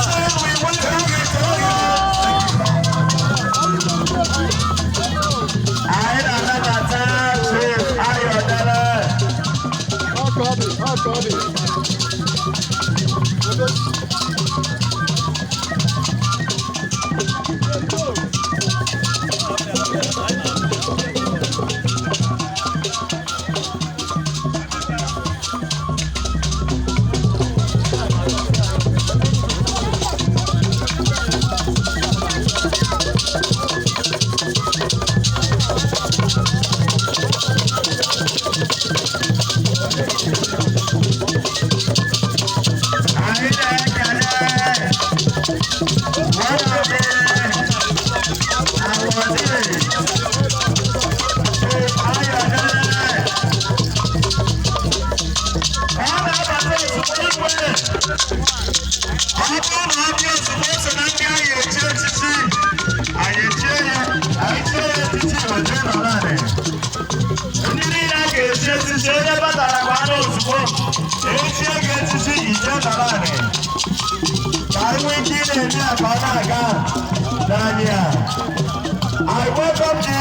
We welcome you to you. Anyị na-anabata Chief Ayọdele. Ọkọ dị, ọkọ dị. Anyị na-ekele one of the awardees, Chief Ayọdele. Ọ na-abata ozugbo igwe. Ọ bụrụ na ọ bịa ozugbo, o so na ndị anyị echi echichi. Anyị echie ya, anyị chie ya echichi, o jee nọrọ anị. Ndị niile a ga-echi echichi, onye batara gwa anụ ozugbo. Echie gị echichi, ije nọrọ anị. Ka anyị nwee ike ị na-eme ya ka ọ na-aga n'anya. I welcome the